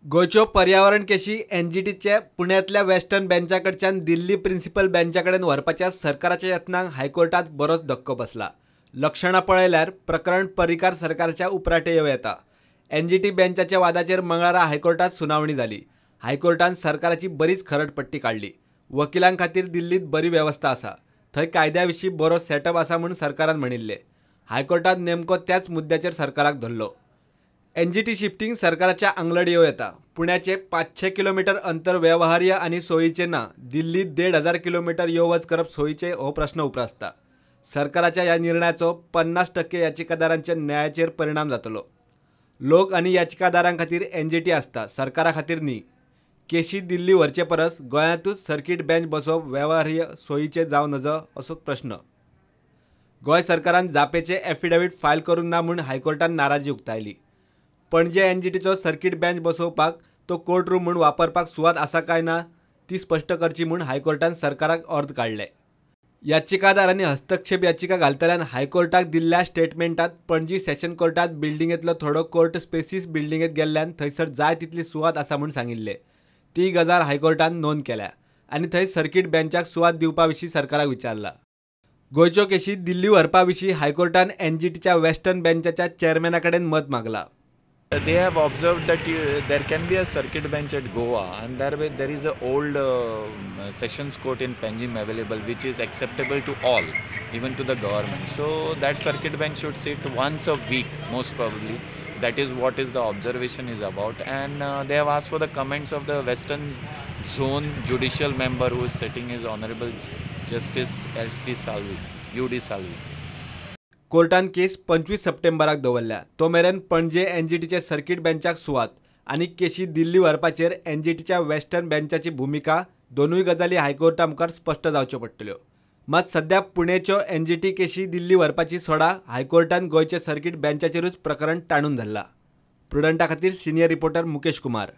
गोंयच्यो पर्यावरण केशी एनजीटीचे पुण्यांतल्या वेस्टर्न बेंचाकडच्यान दिल्ली प्रिन्सिपल बेंचाकडेन व्हरपाच्या सरकाराच्या यत्नांक हायकोर्टात बरोच धक्को बसला. लक्षणां पळयल्यार प्रकरण पर्रीकार सरकाराच्या उपराटे येवं येता. एनजीटी बेंचाच्या वादाचेर मंगळारा हायकोर्टात सुनावणी जाली. हायकोर्टान सरकाराची बरीच खरटपट्टी काडली. वकिलां खातीर दिल्लीत बरी वेवस्था आसा, थंय कायद्या विशीं बरो सेटअप आसा म्हूण सरकारान म्हणिल्लें. हायकोर्टान नेमको त्याच मुद्द्याचेर सरकाराक धरलो. एनजीटी शिफ्टिंग सरकाराच्या आंगलड येवं येता. पुण्याचे 500 किलोमीटर अंतर व्यवहार्य आनी सोयीचें ना. दिल्लीत 1500 किलोमीटर यो वच करप सोयीचें हो प्रश्न उप्रासता. सरकाराच्या ह्या निर्णयाचो 50% याचिकादारांच्या न्यायाचेर परिणाम जातलो. लोक आनी याचिकादारां खातीर एनजीटी आसता, सरकारा खातीर न्ही. केशी दिल्ली व्हरचे परस गोंयांतूच सर्कीट बेंच बसोवप व्यवहार्य सोयीचें जावं नजो असो प्रश्न. गोंय सरकारान जापेचे एफिडेवीट फायल करूंक ना म्हूण हायकोर्टान नाराजी उक्तायली. पणजे एनजीटीचो सर्कीट बेंच बसोवपाक तो कोर्ट रूम म्हूण वापरपाक सुवात आसा काय ना ती स्पश्ट करची म्हूण हायकोर्टान सरकाराक ऑर्द काडलें. याचिकादारांनी हस्तक्षेप याचिका घालतल्यान हायकोर्टाक दिल्ल्या स्टेटमेंटात पणजी सेशन कोर्टात बिल्डिंगेंतलो थोडो कोर्ट स्पेसीस बिल्डिंगेंत गेल्ल्यान थंयसर जाय तितली सुवात आसा म्हूण सांगिल्लें. ती गजाल हायकोर्टान नोंद केल्या आनी थंय सर्कीट बेंचाक सुवात दिवपा विशीं सरकाराक विचारला. गोंयच्यो केशी दिल्ली व्हरपा विशीं हायकोर्टान एनजीटीच्या वेस्टर्न बेंचाच्या चेअरमॅना कडेन मत मागला. They have observed that there can be a circuit bench at Goa, and there is an old sessions court in Panjim available, which is acceptable to all, even to the government. So that circuit bench should sit once a week, most probably. That is what is the observation is about. And they have asked for the comments of the Western Zone judicial member who is sitting is Honorable Justice S.D. Salvi, U.D. Salvi. कोर्टान केस 25 सप्टेंबराक दवरल्या. तो मेरेन Panaji एनजीटीचे circuit बेंचाक सुवात आनी केशी दिल्ली व्हरपाचेर एनजीटीच्या western बेंचाची भुमिका दोनूय गजाली हायकोर्टा मुखार स्पश्ट जावच्यो पडटल्यो. मात सध्या पुणेच्यो एनजीटी केशी दिल्ली व्हरपाची सोडा हायकोर्टान गोंयचे सर्कीट बेंचाचेरूच प्रकरण ताणून धरला. प्रुडंटा खातीर सिनियर रिपोर्टर मुकेश कुमार.